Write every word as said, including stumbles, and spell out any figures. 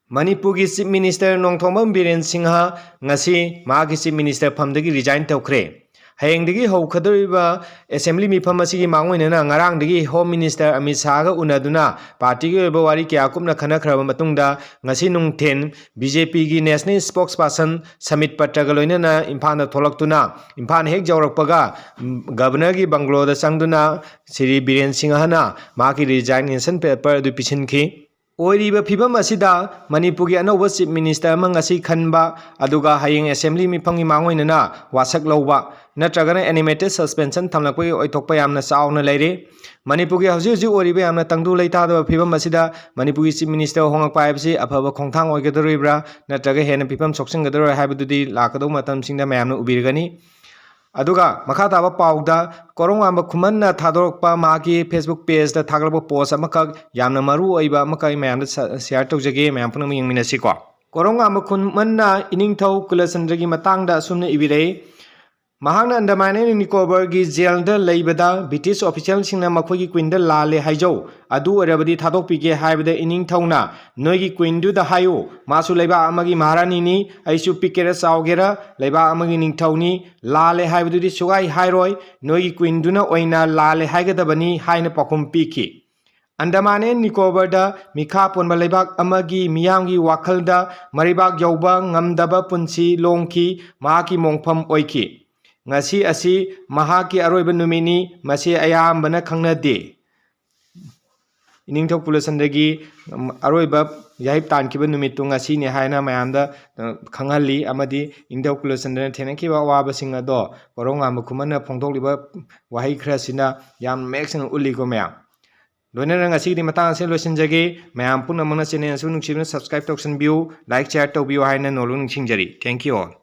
ꯃꯅꯤꯄꯨꯔꯒꯤ Chief Minister Nongthombam Biren Singh ꯉꯁꯤ ꯃꯍꯥꯛꯀꯤ Chief Minister ꯐꯝꯗꯒꯤ resign ꯇꯧꯈ꯭ꯔꯦ꯫ ꯍꯌꯦꯡꯗꯒꯤ ꯍꯧꯒꯗꯧꯔꯤꯕ Assembly ꯃꯤꯐꯝ ꯑꯁꯤꯒꯤ ꯃꯥꯡꯑꯣꯏꯅꯅ ꯉꯔꯥꯡꯗꯒꯤ Home Minister ꯑꯃꯤꯠ ꯁꯥꯍꯒ ꯎꯅꯗꯨꯅ partyꯒꯤ ꯑꯣꯏꯕ ꯋꯥꯔꯤ ꯀꯌꯥ ꯀꯨꯞꯅ ꯈꯟꯅꯈ꯭ꯔꯕ ꯃꯇꯨꯡꯗ ꯉꯁꯤ ꯅꯨꯡꯊꯤꯟ BJPꯒꯤ National Spokesperson ꯁꯃꯤꯠ ꯄꯠꯇꯒ ꯂꯣꯏꯅꯅ ꯏꯝꯐꯥꯜꯗ ꯊꯣꯛꯂꯛꯇꯨꯅ ꯏꯝꯐꯥꯜ ꯍꯦꯛ ꯌꯧꯔꯛꯄꯒ Governorꯒꯤ bungalow ꯗ ꯆꯪꯗꯨꯅ ꯁ꯭ꯔꯤ ꯕꯤꯔꯦꯟ ꯁꯤꯡꯍꯅ ꯃꯍꯥꯛꯀꯤ resignation paper ꯑꯗꯨ ꯄꯤꯁꯤꯟꯈꯤ꯫ ꯑꯣꯏꯔꯤꯕ ꯐꯤꯕꯝ ꯑꯁꯤꯗ ꯃꯅꯤꯄꯨꯔꯒꯤ ꯑꯅꯧꯕ Chief Minister ꯑꯃ ꯉꯁꯤ ꯈꯟꯕ, ꯑꯗꯨꯒ ꯍꯌꯦꯡ Assembly ꯃꯤꯐꯝꯒꯤ ꯃꯥꯡꯑꯣꯏꯅꯅ ꯋꯥꯁꯛ ꯂꯧꯕ ꯅꯠꯇ꯭ꯔꯒꯅ animated suspension ꯊꯝꯂꯛꯄꯒꯤ ꯑꯣꯏꯊꯣꯛꯄ ꯌꯥꯝꯅ ꯆꯥꯎꯅ ꯂꯩꯔꯦ꯫ ꯃꯅꯤꯄꯨꯔꯒꯤ ꯍꯧꯖꯤꯛ ꯍꯧꯖꯤꯛ ꯑꯣꯏꯔꯤꯕ ꯌꯥꯝꯅ ꯇꯪꯗꯨ ꯂꯩꯇꯥꯗꯕ ꯐꯤꯕꯝ ꯑꯁꯤꯗ ꯃꯅꯤꯄꯨꯔꯒꯤ Chief Minister ꯍꯣꯡꯂꯛꯄ ꯍꯥꯏꯕꯁꯤ ꯑꯐꯕ ꯈꯣꯡꯊꯥꯡ ꯑꯣꯏꯒꯗꯧꯔꯤꯕ꯭ꯔꯥ ꯅꯠꯇ꯭ꯔꯒ ꯍꯦꯟꯅ ꯐꯤꯕꯝ ꯁꯣꯛꯆꯤꯟꯒꯗꯧꯔꯤꯕ꯭ꯔꯥ ꯍꯥꯏꯕꯗꯨꯗꯤ ꯂꯥꯛꯀꯗꯧꯕ ꯃꯇꯝꯁꯤꯡꯗ ꯃꯌꯥꯝꯅ ꯎꯕꯤꯔꯒꯅꯤ꯫ ꯑꯗꯨꯒ ꯃꯈꯥ ꯇꯥꯕ ꯄꯥꯎꯗ ꯀꯣꯔꯧꯉꯥꯟꯕ ꯈꯨꯃꯟꯅ ꯊꯥꯗꯣꯔꯛꯄ ꯃꯍꯥꯛꯀꯤ Facebook pageꯇ ꯊꯥꯒꯠꯂꯛꯄ post ꯑꯃꯈꯛ, ꯌꯥꯝꯅ ꯃꯔꯨ ꯑꯣꯏꯕ ꯑꯃꯈꯛ ꯑꯩ ꯃꯌꯥꯝꯗ ꯁ-, share ꯇꯧꯖꯒꯦ, ꯃꯌꯥꯝ ꯄꯨꯝꯅꯃꯛ ꯌꯦꯡꯃꯤꯟꯅꯁꯤꯀꯣ꯫ ꯀꯣꯔꯧꯉꯥꯟꯕ ꯈꯨꯃꯟꯅ ꯏꯅꯤꯡꯊꯧ ꯀꯨꯂꯆꯟꯗ꯭ꯔꯒꯤ ꯃꯇꯥꯡꯗ ꯑꯁꯨꯝꯅ ꯏꯕꯤꯔꯛꯏ, ꯃꯍꯥꯛꯅ Andaman and Nicobarꯒꯤ jailꯗ ꯂꯩꯕꯗ British officialꯁꯤꯡꯅ ꯃꯈꯣꯏꯒꯤ queenꯗ ꯂꯥꯜꯂꯦ ꯍꯥꯏꯖꯧ, ꯑꯗꯨ ꯑꯣꯏꯔꯕꯗꯤ ꯊꯥꯗꯣꯛꯄꯤꯒꯦ ꯍꯥꯏꯕꯗ ꯏꯅꯤꯡꯊꯧꯅ, "ꯅꯣꯏꯒꯤ queenꯗꯨꯗ ꯍꯥꯏꯌꯨ, ꯃꯥꯁꯨ ꯂꯩꯕꯥꯛ ꯑꯃꯒꯤ ꯃꯍꯥꯔꯥꯅꯤꯅꯤ, ꯑꯩꯁꯨ ꯄꯤꯛꯀꯦꯔꯥ ꯆꯥꯎꯒꯦꯔꯥ ꯂꯩꯕꯥꯛ ꯑꯃꯒꯤ ꯅꯤꯡꯊꯧꯅꯤ, ꯂꯥꯜꯂꯦ ꯍꯥꯏꯕꯗꯨꯗꯤ ꯁꯨꯛꯍꯥꯏ ꯍꯥꯏꯔꯣꯏ, ꯅꯣꯏꯒꯤ queenꯗꯨꯅ ꯑꯣꯏꯅ ꯂꯥꯜꯂꯦ ꯍꯥꯏꯒꯗꯕꯅꯤ" ꯍꯥꯏꯅ ꯄꯥꯎꯈꯨꯝ ꯄꯤꯈꯤ꯫ Andaman and Nicobarꯗ ꯃꯤꯈꯥ ꯄꯣꯟꯕ ꯂꯩꯕꯥꯛ ꯑꯃꯒꯤ ꯃꯤꯌꯥꯝꯒꯤ ꯋꯥꯈꯜꯗ ꯃꯔꯩꯕꯥꯛ ꯌꯧꯕ ꯉꯝꯗꯕ ꯄꯨꯟꯁꯤ ꯂꯣꯡꯈꯤ, ꯃꯍꯥꯛꯀꯤ ꯃꯣꯡꯐꯝ ꯑꯣꯏꯈꯤ꯫ ꯉꯁꯤ ꯑꯁꯤ ꯃꯍꯥꯛꯀꯤ ꯑꯔꯣꯏꯕ ꯅꯨꯃꯤꯠꯅꯤ, ꯃꯁꯤ ꯑꯌꯥꯝꯕꯅ ꯈꯪꯅꯗꯦ꯫ ꯏꯅꯤꯡꯊꯧ ꯀꯨꯂꯆꯟꯗ꯭ꯔꯒꯤ, ꯎꯝ, ꯑꯔꯣꯏꯕ ꯌꯥꯍꯤꯞ ꯇꯥꯟꯈꯤꯕ ꯅꯨꯃꯤꯠꯇꯨ ꯉꯁꯤꯅꯤ ꯍꯥꯏꯅ ꯃꯌꯥꯝꯗ, ꯑ, ꯈꯪꯍꯜꯂꯤ, ꯑꯃꯗꯤ ꯏꯅꯤꯡꯊꯧ ꯀꯨꯂꯆꯟꯗ꯭ꯔꯅ ꯊꯦꯡꯅꯈꯤꯕ ꯑꯋꯥꯕꯁꯤꯡ ꯑꯗꯣ ꯀꯣꯔꯧꯉꯥꯟꯕ ꯈꯨꯃꯟꯅ ꯐꯣꯡꯗꯣꯛꯂꯤꯕ ꯋꯥꯍꯩ ꯈꯔꯁꯤꯅ ꯌꯥꯝ ꯃꯌꯦꯛ ꯁꯦꯡꯅ ꯎꯠꯂꯤꯀꯣ ꯃꯌꯥꯝ꯫ ꯂꯣꯏꯅꯅ ꯉꯁꯤꯒꯤꯗꯤ ꯃꯇꯥꯡ ꯑꯁꯤꯗ ꯂꯣꯏꯁꯤꯟꯖꯒꯦ꯫ ꯃꯌꯥꯝ ꯄꯨꯝꯅꯃꯛꯅ channel ꯑꯁꯤ ꯅꯨꯡꯁꯤꯕꯅ subscribe ꯇꯧꯁꯟꯕꯤꯌꯨ, like, share ꯇꯧꯕꯤꯌꯨ ꯍꯥꯏꯅ ꯅꯣꯜꯂꯨ ꯅꯤꯡꯁꯤꯡꯖꯔꯤ꯫ Thank you all.